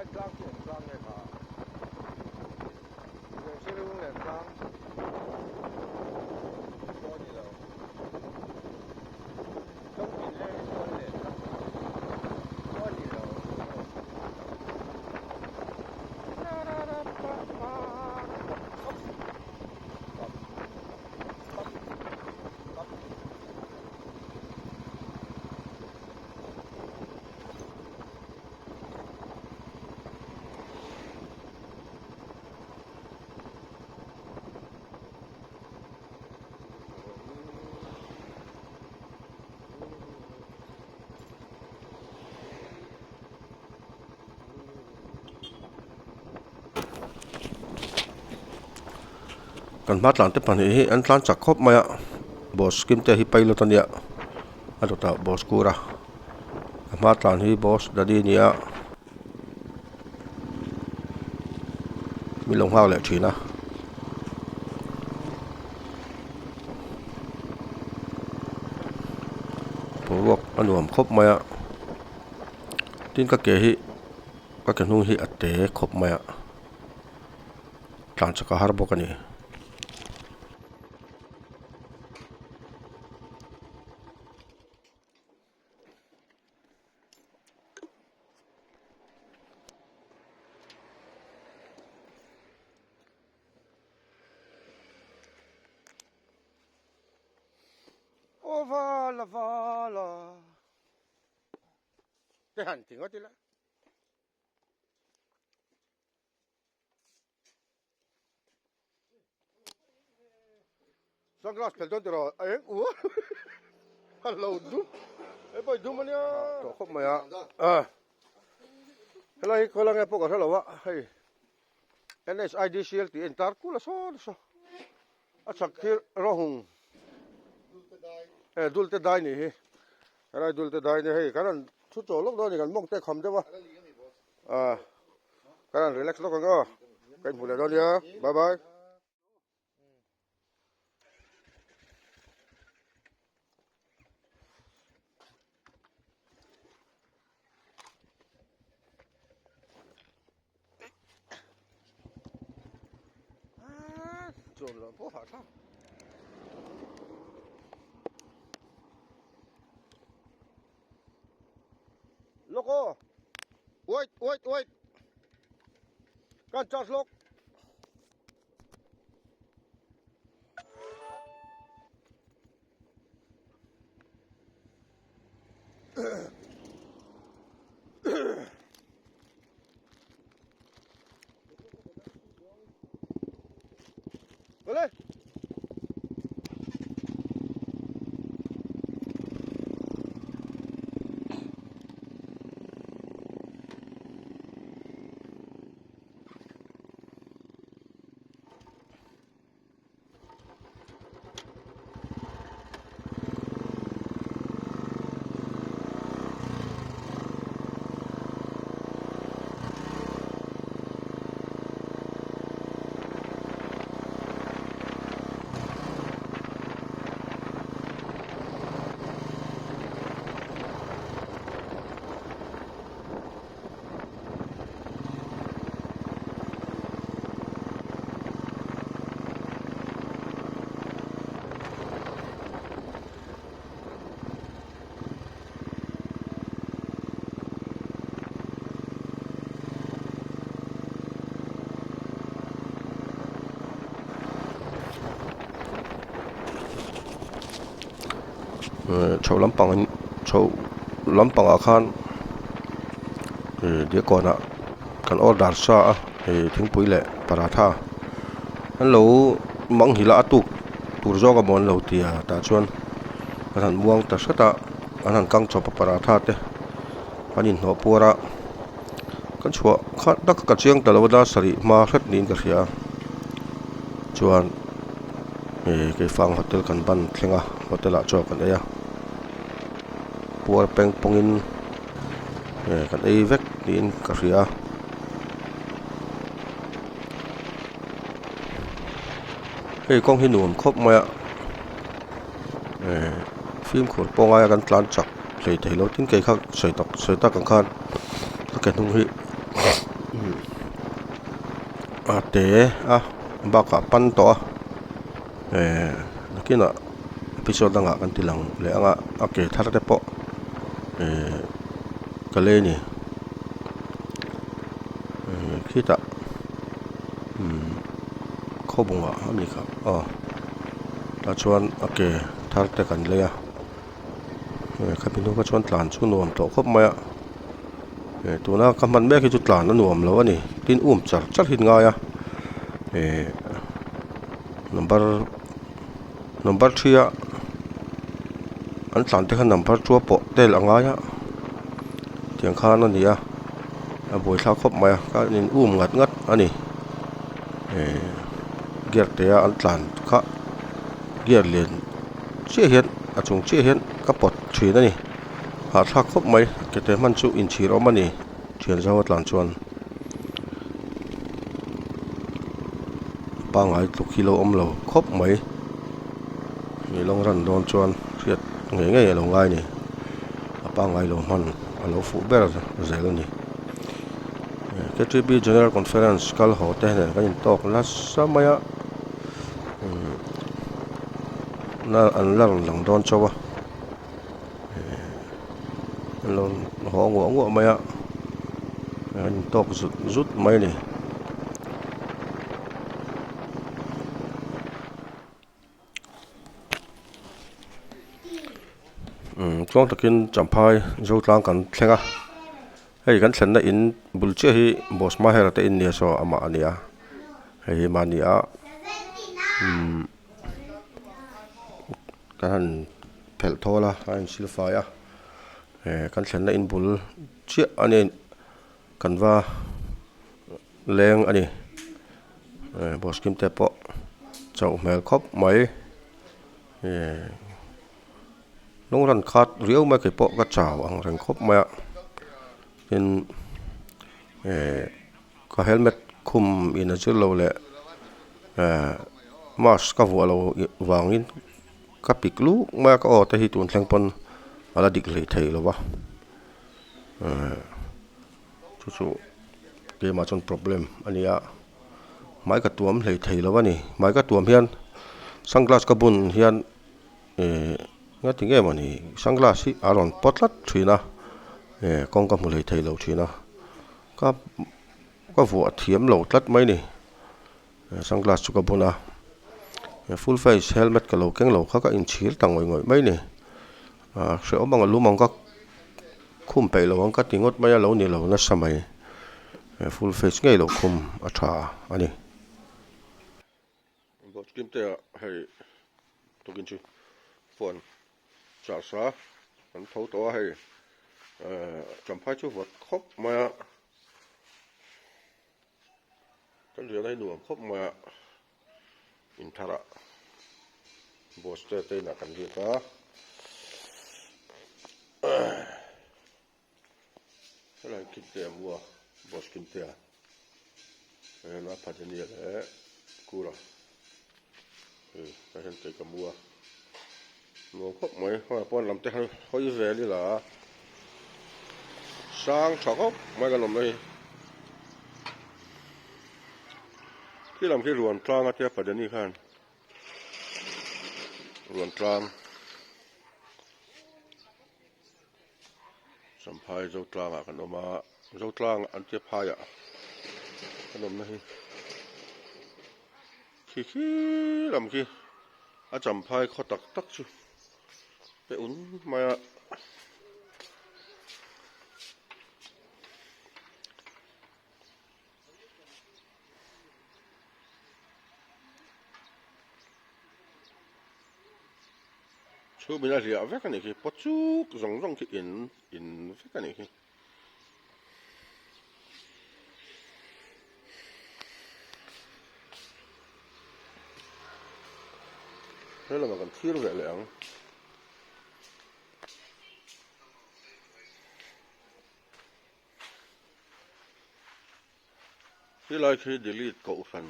Helai tlang khi eng tlang nge kha? Lianhrilung len tlang pawh a ni lo. Chawngtin leng chuan len tlang pawh a ni lo. Kan hma tlan te pahnih hi an tlan chak khawp mai a boss kim te hi pilot a nia a dawtah boss kur a a hma tlan hi boss daddy a ni a. Min lo nghak leh thin a. Boruak a nuam khawp mai a tin ka ke hi ka ke hnung hi a te khawp mai a tlan chak a har bawk a ni. Aw vala vala te han ti ngawt ila. Sunglass phelh dawn tiraw a eng u a lo dum he pawh i dum ania tawh khawp mai a helai hi khawi lange pawh ka hre lo a hei N_S_I_D_C_L tih a intar kul a saw nasa a chhak khi rawhung e dulte dai nih hi helai dulte dai nia hei kan han thu chaw lawk dawn a ni kan mawng te a kham deuh a. Ah kan han relax lawk ang aw ka inhmu leh dawn nia bye bye. Chuan loh pawh hahthlak. Lawk aw. Wait, wait, wait. Kan charge lawk. Boleh. Chho lampang chho lampangah khan ih diakawnah kan order sa a ih thingpui leh paratha an lo manghilh a a tuk tur zawk a maw an lo ti a tah chuan an han muang ta hret a an han kang chawp a paratha te an inhnawh puar a kan chhuah khat tak ka chiang ta lo a dar sarih hma hret niin ka hria chuan ih keifang hotel kan ban thleng a hotel ah chaw kan ei a puar peng pawngin ih kan ei vek niin ka hria a. Hei kawng hi nuam khawp mai a eh fimkhur pawh ngaia kan tlan chak hlei thei lo tin kei kha sawi tak sawi tak ang khan ka ke hnung hi. A te a bakah pan tawh a ehh nakinah episode dangah kan ti lang leh ang a a ke thar te pawh ehh ka lei a ni ehh khitah umm khawbungah a ni kha aw tah chuan a ke thar te kan lei a khami hnu kha chuan tlan chu nuam tawh khawp mai a. Eh tuna ka hman mek hi chu tlan a nuam lo a ni tin um char char hi an ngai a eh number number three a an tlan te khan number two a pawh tel a ngai a tiang khan a ni a a buaithlak khawp mai a khan in um ngat ngat a ni eh gear te a an tlan kha gear lian chiah hian a chung chiah hian ka pawt thin a ni. Hahthlak khawp mai kete hman chu inchhir awm a ni thian zo a tlan chuan pangai tluk hi lo awm lo khawp mai ni long run dawn chuan hriat ngei ngei a lo ngai a ni a pangai lo hman a lo fuh ber zel a ni K T P general conference kal haw te nen kan intawk nasa mai a an la rawn lang dawn chauh a. An lo haw nguah nguah mai a an intawk zut zut mai a ni. Umm tluang takin champhai zotlang kan thleng a hei kan thlenna in bul chiah hi boss mahera te in nia saw amah a nia hei hi mahni a umm. Kan han phelh thawl a a insil fai a eh kan thlenna in bul chiah a ni kan va leng a ni eh boss kim te pawh chauh hmel khawp mai eh lung ran khat riau mai keipawh ka chau ang reng khawp mai a tin eh. Ka helmet khum in a zir lo leh ehh mask ka vuah lo vangin ka pik luk mai a ka aw te hi tun thleng pawn a la dik hlei thei lo va ehh chu chu keimah chuan problem a ni a hmai ka tuam hlei thei lo a ni hmai ka tuam hian sunglass ka bun hian ehh engati nge mawni sunglass hi a rawn pawt tlat thin a ehh kawng ka hmu hlei thei lo thin a. Ka ka vuah thiam lo tlat mai ni sunglass chu ka bun a full face helmet ka lo keng lo kha ka inchhir ta ngawih ngawih mai ni ah hrehawm ang a lum ang ka khum peih lo ang ka ti ngawt mai a lo ni lo nasa mai full face ngei lo khum a tha a ni. Hei tukin chu phone charge a an tho tawh a hei ehh champhai chu vawt khawp mai a kan riahna hi nuam khawp mai a intharah boss te te inah kan riak a helai kimte a mu a boss kimte a hena phajania leh kura hei tah hian kei ka mu a nuam khawp mai hawia pawn lam te khan hawi vel ila sang tha khawp mai kan awm na hi khi lam khi ruan tlang a tia phajani khan ruan tlang. Champhai Zotlangah kan awm a, Zotlang an tia phaiah kan awmna hi khi khi lam khi a Champhai khaw tak tak chu pe un mai a. Chhum in a hliah vek a nih khi paw chuk zawng zawng khi in in vek a nih khi. He lamah kan thlir ve leh ang. Helai khi delete kohhran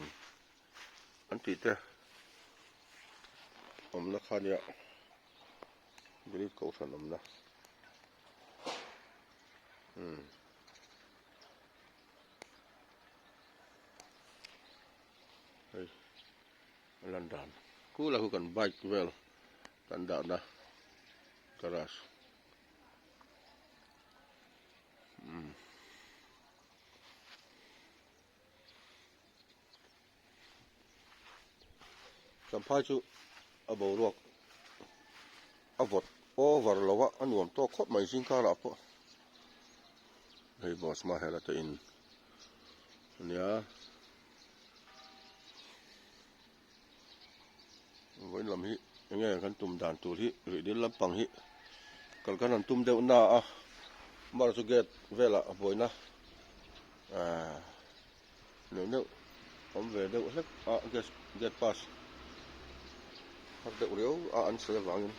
an tih te awmna kha nia delete kohhran awmna umm. lan dan kul a khu kan bike vel kan dahna garage umm. Champhai chu a boruak a vawt over lo a a nuam tawk khawp mai zingkarah pawh hei boss mahela te in ania vawiin lam hi enge kan tum dan tur hi rihdil lampang hi kal kan han tum deuh na a mar chu gate velah a buaina ahh neuh neuh awm ve deuh hlek a gas gate pass har deuh riau a an sawi avangin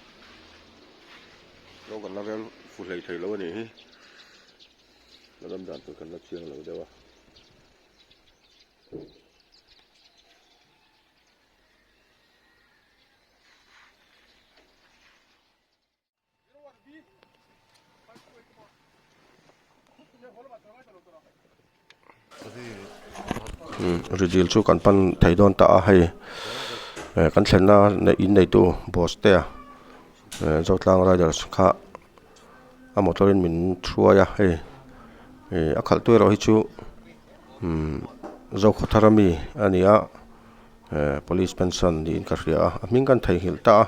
rawng kan la rel fu hlei thei lo a nih hi la dam dan tur kan la chiang lo deuh a. Ridil chu kan pan thei dawn ta a hei kan thlenna in neitu boss te a Zotlang Riders kha a motor in min hruai a hei ih a khalh tu erawh hi chu umm Zokhawthar ami a ni a police pension niin ka hria a a hming kan theihnghilh ta a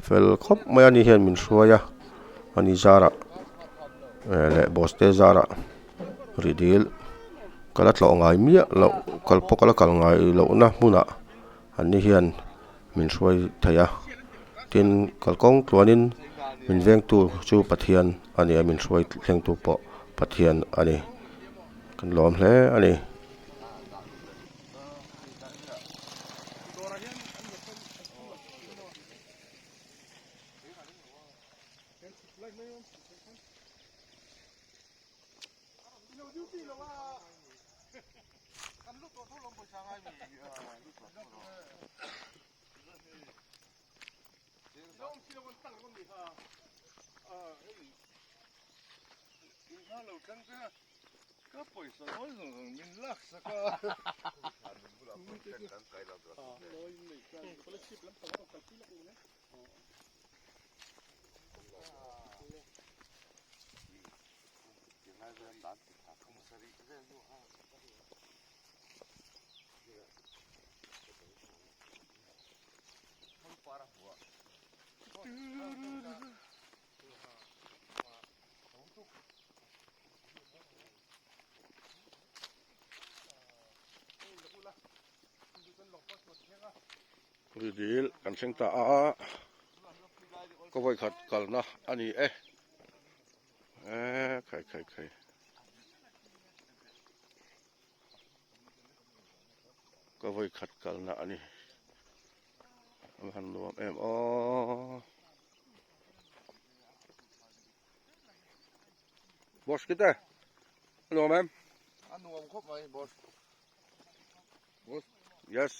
fel khawp mai a ni hian min hruai a ani zarah leh boss te zarah rih dil ka la tlawh ngai miah loh kal pawh ka la kal ngai lohna hmunah an ni hian min hruai thei a tin kalkawng tluanin min vengtu chu Pathian a ni a min hruai thlengtu pawh Pathian a ni kan lawm hle a ni. Ka pawisa ngawi zawng zawng min lak sak a. Dil kan thleng ta a ka vawikhat kalna a ni e eh khai khai khai ka vawikhat kalna a ni a han nuam em aw. Boss kite a nuam em? A nuam khawp mai boss. Boss yes.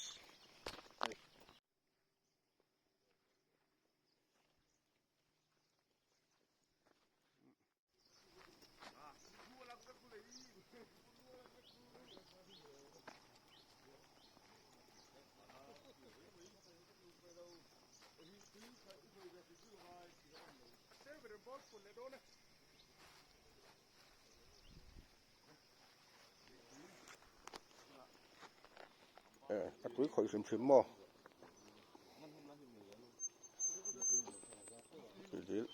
A tui khawih hrim hrim maw? Tui dil.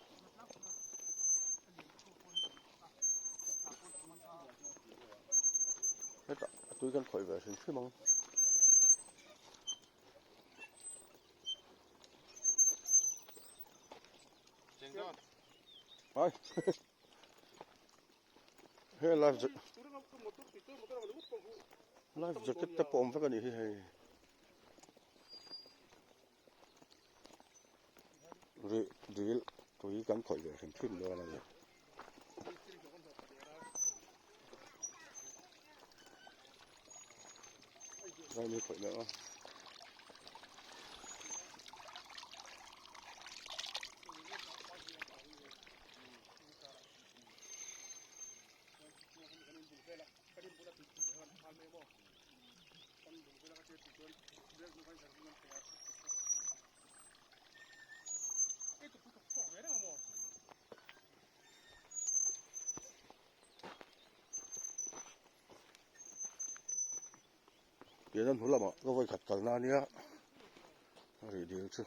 Hetah a tui kan khawih ve hrim hrim ang. Ai. He life jacket life jacket te pawh awm vek a nih hi hei. Rih dil tui kan khawih ve hrim hrim dawn a ni. Rai mi khawih leh a. Pian a hnu lamah ka vawi khat kalna ania a rih dil chu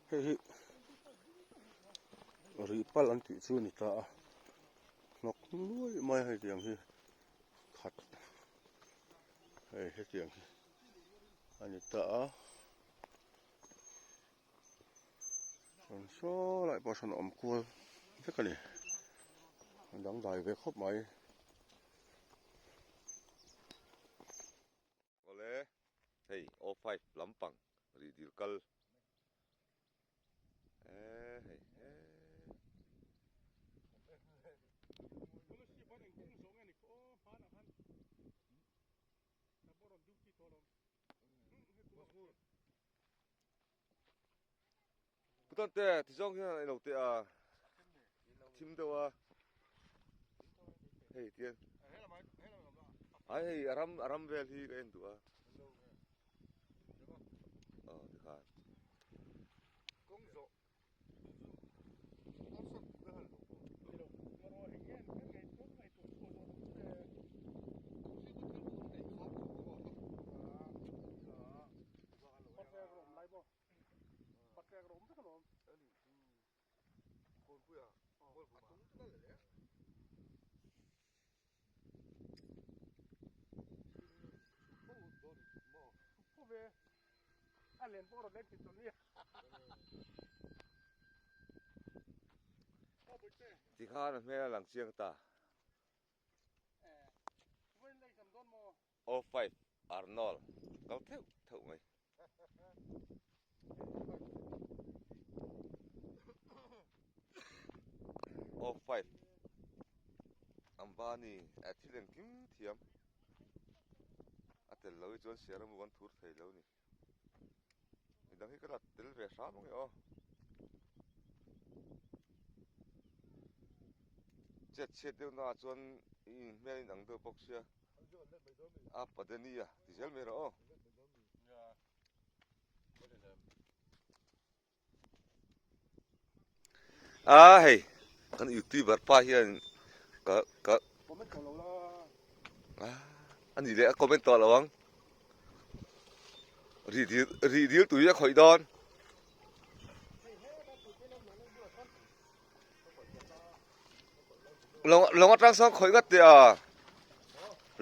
hei hi rih palh an tih chu a ni ta a hnawk nuai mai a hei tiang hi khat hei hetiang hi a ni ta a chuan saw lai pawh sawn a awm kual vek a ni a dangdai ve khawp mai. Awle hei O five lampang rih dil kal e hei e. Putan te ti zawng hian an ilo teh a thim deuh a hei tian ai hei a ram a ram vel hi ka en duh a aw tikhan. Tikhan a hmel a lang chiang ta. O five Arnold kal theuh theuh mai. O five Ambani a thil engkim thiam a tel lo hi chuan siaramu kan thur thei lo ni. Midang hi ka la tel ve hram ange aw. Chet chhiat deuh naah chuan i inhmel in ang deuh bawk sia. A Padeni a ti zel mai rawh aw. A hei kan youtuber pa hian ka ka a ni leh a comment tawh lo ang rih dil rih dil tui a khawih dawn. Lawng lawng atang sawn khawih ngat teh a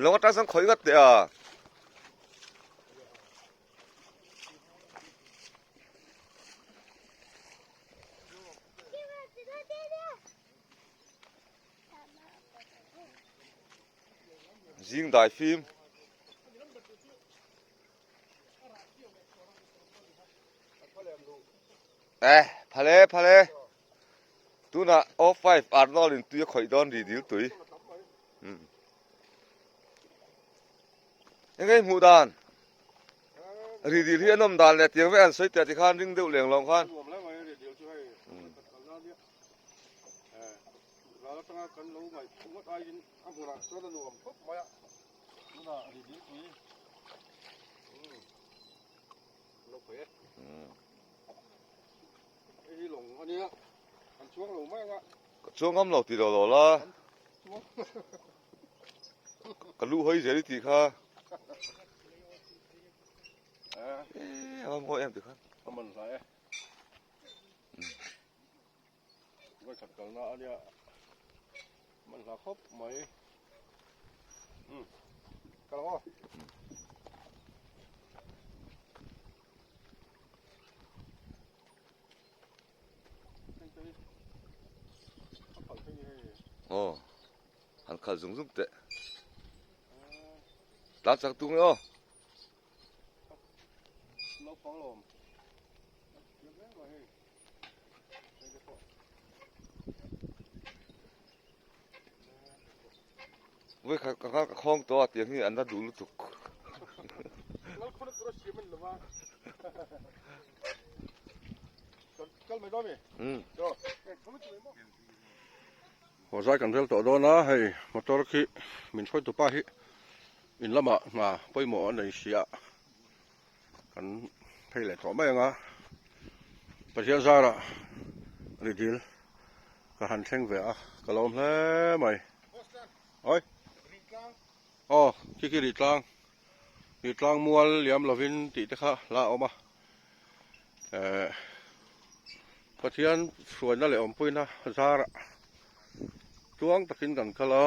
lawng atang sawn khawih ngat teh a. Zing dai fim. Eh, phale phale. Tuna O five Arnold in tui a khawih dawn ri dil tui. Hmm. Engei hmuh dan. Ri dil hi an awm dan leh tiang vek an sawi teh tikhan ring deuh leng lawng khan. Ka chuang ngam lo ti lo lo la. Ka lu hawi zel i tih kha. Eh, a va mawi em ti khan. A man hlai e. Vai khat kalna a nia. Man hla khawp mai. Um. Kal ang aw. Aw. Han khalh zung zung teh. Tlan chak tung e aw. Voi khat ka ka khawng tawh a tiang hi an la duh lutuk. Um. Haw zai kan rel tawh dawn a hei motor khi min hruai tupa hi. In lamah hna pawimawh a nei sia kan phei leh tawh mai ang a Pathian zarah ridil ka han thleng ve a ka lawm hle mai oi aw khi khi rih tlang rih tlang mual liam lovin tih te kha la a awm a eh Pathian hruaina leh awmpuina zarah tluang takin kan kal a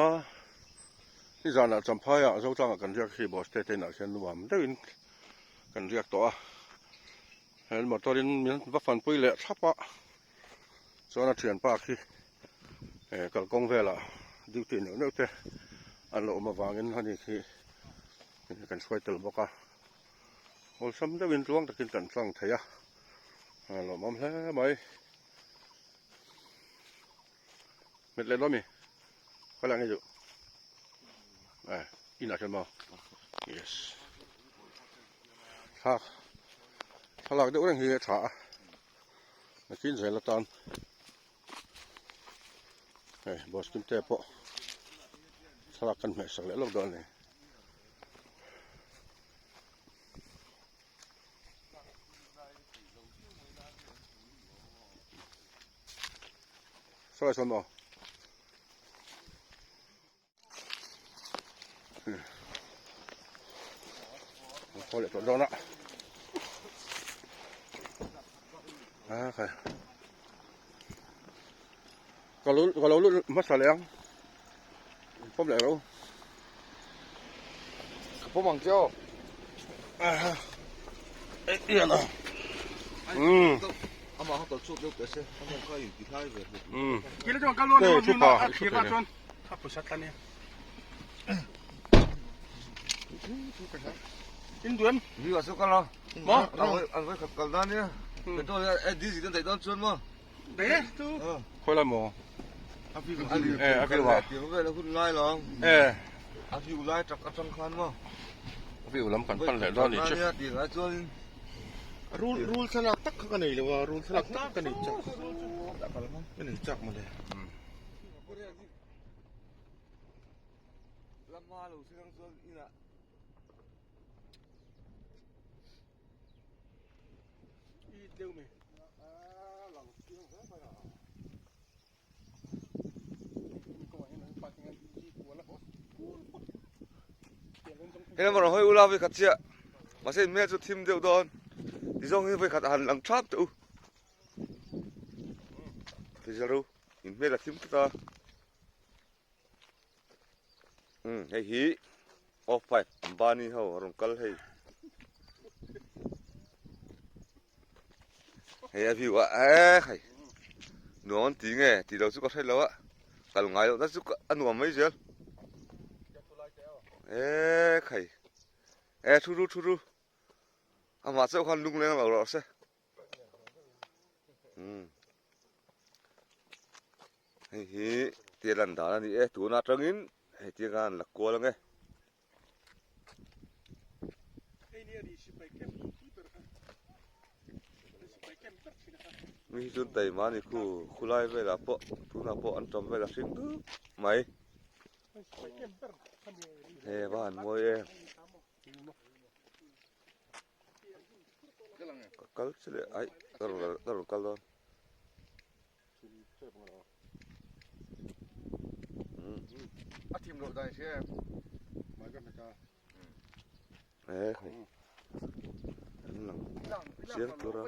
nizanah Champhaiah Zotlangah kan riak hi Boss te te inah khian nuam deuhin kan riak tawh a he motor in min va fanpui leh thlap a chuan a thianpa khi eh kalkawng velah duty neuh neuh te an lo awm avangin ani khi kan hruai tel bawk a. Awlsam deuhin tluang takin kan tlang thei a, a lawmawm hle mai. Hmet leh dawn mi? Khawi lai nge duh? Eh, inah hian maw? Yes. Thla thlalak deuh reng hi a tha a, nakin zel atan hei boss kim te pawh thlalak kan hmeh sak leh lawk dawn a ni. Saw lai sawn maw? Khaw leh tawh dawn a. A khai. Ka lo ka lo lut hmasa leh ang. Pawm leh ro. Ka pawm ang che aw. Aha. Eh ian a. Um. Ama ha kal chhuak deuh teh se. Ama kha in ti hlai ve hmu. Um. Kila chuan kal lawn Thu pa a thir ah chuan kha pawisa tlan e. In duan. Mi wa chu kal lo. Mo. An voi khat kal dan nia. Petrol eh diesel kan daih dawn chuan maw. Daih e chu. Khawi lai maw? Eh a view ah. Tiang vel a hun lai lo. Eh. A view lai tak atang khan maw. A view lam kan pan leh dawn ni chu. Tiang ai chuan in. Rul rul thlalak tak kha ka nei lo a rul thlalak tak ka nei chak. Ka nei chak mawle. Lama lo siang chuan inah. I deuh mai. Hei lamah rawn hawi ula vawikhat chiah mahse in hmel chu thim deuh dawn ti zawng hi vawikhat a han lang thap teh u ti zel ru in hmel a thim tlat a umm hei hi off pipe Ambani ho a rawn kal hei hei a view a eh hei nuam an ti nge tih loh chu ka hre lo a kal ngai loh na chu a nuam mai zel eh hei eh thu ru thu ru amah chauh khan lungleng a lo rawh se. Hei hi tia lan dan a ni e tuna atangin hei tia khan an la kual ang e. Mi hi chuan taima a ni khu khulai velah pawh tunah pawh an tam vel a hring dup mai. He va han mawi em. Ka kal che leh aih ka rawn ka rawn kal dawn. A thim loh dan hria em? Mai ka hmet a. Eh hei. An lang chiang tur a.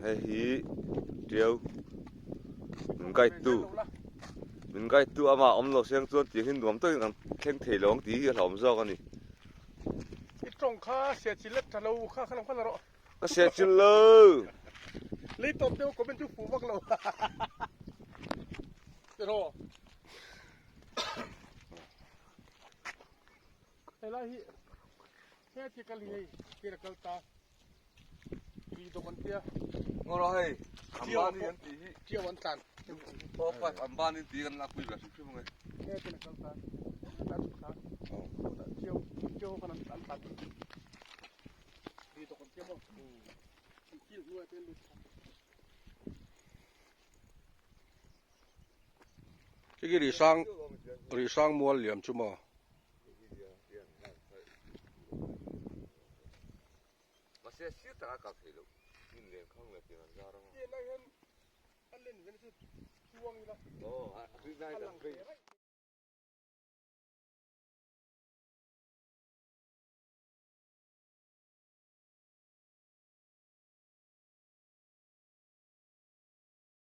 Hei hi tiau min guide tu min guide tu ama awm lo siang chuan tiang hi nuam takin kan thleng thei lo ang tih hi a hlauhawm zawk a ni. I tawng kha sia chil let tha lo kha kha lam kha la rawh. Ka sia chil lo. Lei tawp deuh comment chu fu vak lo. Tiraw. Helai hi he thi kal hi hei kir a kal ta ri dawk an tia Ngawr a hei Ambani an tih hi chiau an tlan four five Ambani tih kan lakpui ve hrim hrim ang e he tin a kal ta ta chhuk thla chiau chiau khan an tlan ri dawk an tia maw an kil hnuai te an lut thla. Hei hi Rihsang Rihsang mual liam chu maw? Mahse sir taka kal thei loh hmun lian khang leh tiang an zar ang a. Tiang lai hian a len ve na chu chuang ila. Aw a tui nai tak.